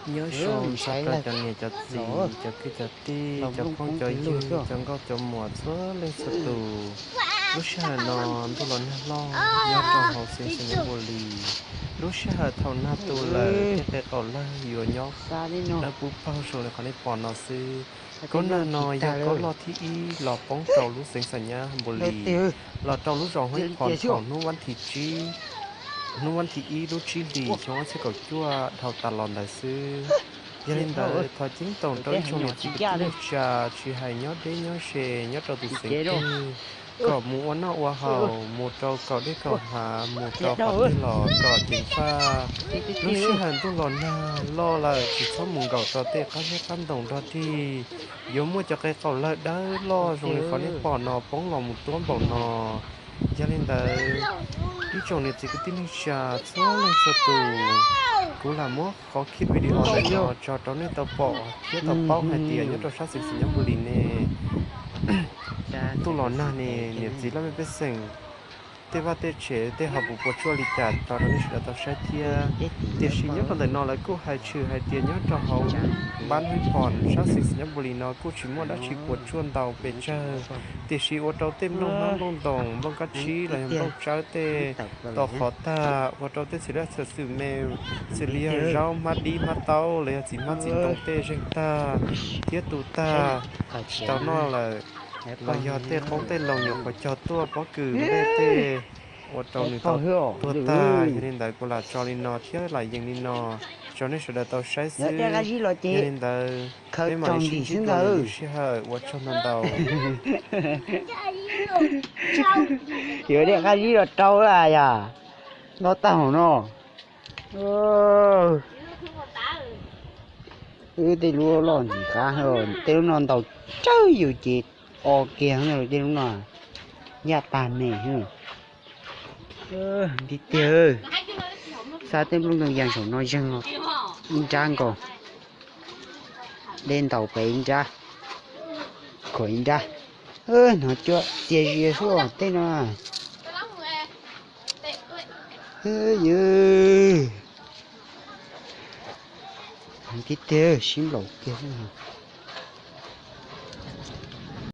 Nyob zoo txog rau cov niam cov txiv, cov kwv cov tij, cov phooj cov ywg, cov nkauj cov muam txhua leej txhua tus. Lub sij hawm no ntuj los nag loj nyob rau hauv xeev Xais Nyab Npus Lis. Lub sij hawm thaum nag tu lawm tej qe qaum lawg yuav nyob dawb pub paug zoo li qhov nej pom no xwb. Kob nag no yog kob loj thib ib los poob rau lub xeev Xais Nyab Npus Lis, los rau lub zos Hmoob Phom thaum hnub vas thib tsib, hnub vas thib ib lub tsib hlis xyoo ob txhiab kaum cuaj dhau tas los ntawd xwb. Yog li ntawd thov ceeb toom rau ib tsoom niam txiv kwv tij neej tsa tsis hais nyob deb nyob ze nyob rau tus xeev twg, kom mus ua noj ua haus, mus rau kaum dej kaum hav, mus rau qhov twg los kom ceev faj. Lub sij hawm ntuj los nag loj lawm tsis txhob mus nkaum rau tej qab zeb qab ntoos nrog dig, yuav muaj cov qe qaum lawg dawb loj zoo li qhov nej pom no poob los mus tuab npaum no. Yog li ntawd, ib tsoom niam txiv kwv tij neej tsa txhua leej txhua tus, kuv lam muab qhov clip video ntawm no tso rau nej tau pom thiab tau paub hais tias nyob rau sab xeev Xais Nyab Npus Lis ne, ntuj los nag ne, niam txiv laj mej pej xeem, tej vaj tej tsev tej ho puas puas tsuaj li cas tso rau nej sawv daws tau saib thiab. Tiam sis nyob rau ntawm no lawv kuj hais tshwm hais tias nyob rau hauv npab Hmoob Phom sab xeev Xais Nyab Npus Lis no kuj tsis muaj dab tsi puas tsuaj ntau pes tsawg, tiam sis ua rau tej nplooj hmab nplooj ntoos nplooj kab tsib los yog nplooj tsawb tej to qhov tag, ua rau tej txiv laj txhua xwm me, xws li yog zaub hmab dib hmab taub los yog txiv hmab txiv ntoo tej zeeg tag thiab tu tag, tsis tau noj lawm, los yog tej qoob tej loo nyuam qhuav cog tuaj pob kws ntej tej, ua rau nws tau tuag tag. Yog li ntawd kuv lam tso li no thiab lam yees li no tso nej sawv daws tau saib xwb. Yog li ntawd peb mam li sib ntsib dua lwm lub sij hawm, ua tsaug ntau ntau. Yuav tej qab zib los rau yom, no tag hauv no. Wb tej lub loj ntxim qab, tej lub no ntaus tsawg yus ces o kiag, tej lub no yaj tag me. Nti tiag, xa tej nplooj ntoo yas saum no zeeg ib nrab nkaus, dej ntaus pem ib nrab, khuam ib nrab. Hnov cuab txias zias xwb os tej no. Yws, nti tiag sib nplaum kiag xwb.